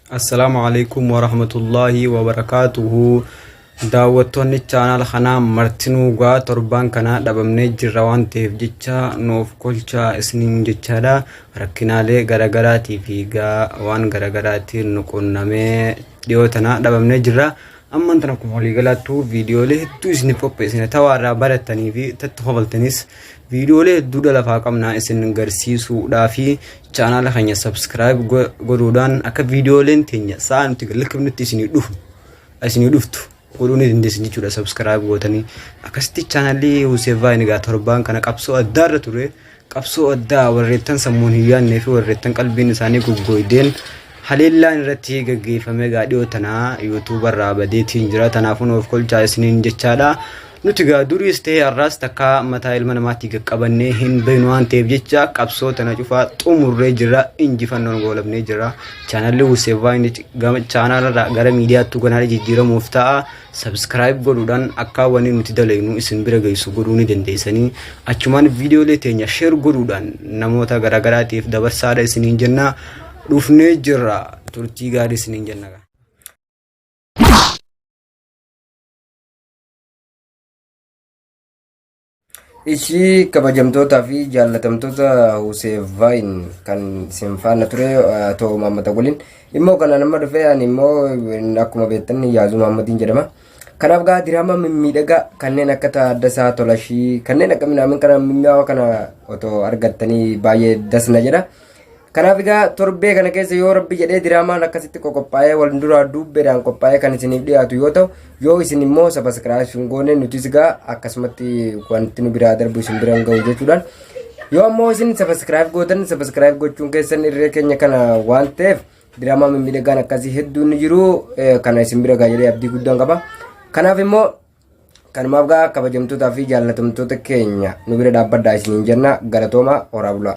Assalaamu alaikum warahmatullaahi wabarakaatuhu. Daawwattoonni chaanaala kanaa martinuu gaa torbaan kanaa dhabamnee jirra waan ta'eef jecha nuuf kolchaa isiniin jechaadha. Rakkinaalee garaagaraatii fi gaa waan garaagaraatiin nu qunnamee dhiyoo tanaa dhabamnee jirra. Ammaan tana akkuma waliigalaattuu viidiyoolee hedduu isiniif qopheessine tawaa irraa barattanii fi tatti kofaltanis viidiyoolee hedduudha lafaa qabnaa isin garsiisuudhaa fi chaanaala keenya subscribe godhuudhaan akka viidiyooleen teenya sa'a nuti gad-lakkifnutti isinii dhufu isinii dhuftu godhuu ni dandeessan jechuudha subscribe gootanii. Akkasitti chaanaalli Hussein Vaayin egaa torbaan kana qabsoo addaarra ture. Qabsoo addaa warreettan sammuun hin yaadnee fi warreettan qalbiin isaanii goggooydeen haleellaan irratti gaggeeffame egaa dhiyoo tanaa yuutuuba irraa badeetiin jira. Tanaafuu nuuf kolchaa isiniin jechaadha. Nuti egaa duriis ta'ee har'aas takkaa mataa ilma namaatti qaqqabannee hin beeknu waan ta'eef jecha qabsoo tana cufaa xumurree jirra, injifannoon goolabnee jirra. Chaanalli Hussein Vaayin gama chaanalarraa gara miidiyaattuu ganaa jijjiiramuuf ta'a. Subscribe godhuudhaan akka wanni nuti dalagnu isin bira geessu godhuu ni dandeessanii. Achumaan viidiyoolee teenya share godhuudhaan namoota garaagaraatiif dabarsaadha isiniin jenna. Dhufnee jirra. Turtii gaarii isiniin jenna. Ishii kabajamtootaa fi jaallatamtoota Husee Vaayin kan isin faana ture ta'uu Muhammad Awwaliin immoo kanaan amma dhufee ani immoo akkuma beektan Yaazuu Muhammadiin jedhama. Kanaaf gaa diraamaa mimmiidhagaa kanneen akka Taaddasaa Tolashii kanneen akka minaamin kana mimmi'aawaa kana otoo argattanii baay'ee dasna jedha. Kanaaf egaa torbee kana keessa yoo rabbi jedhee diraamaan akkasitti qoqophaa'ee wal duraa duubbeedhaan qophaa'ee kan isiniif dhiyaatu yoo ta'u yoo isin immoo sabaskiraayib hin goone nutis egaa akkasumatti wanti nu biraa darbu isin bira hin ga'u jechuudhaan yoo ammoo isin sabaskiraayib gootan sabaskiraayib gochuun keessan irree keenya kana waan ta'eef diraamaa mimmiidhagaan akkasii hedduun ni jiru kana isin bira ga'a jedhee abdii guddaan qaba. Kanaaf immoo kanumaaf gaa kabajamtootaa fi jaallatamtoota keenya nu bira dhaabbadhaa isiniin jenna galatooma horaa bulaa.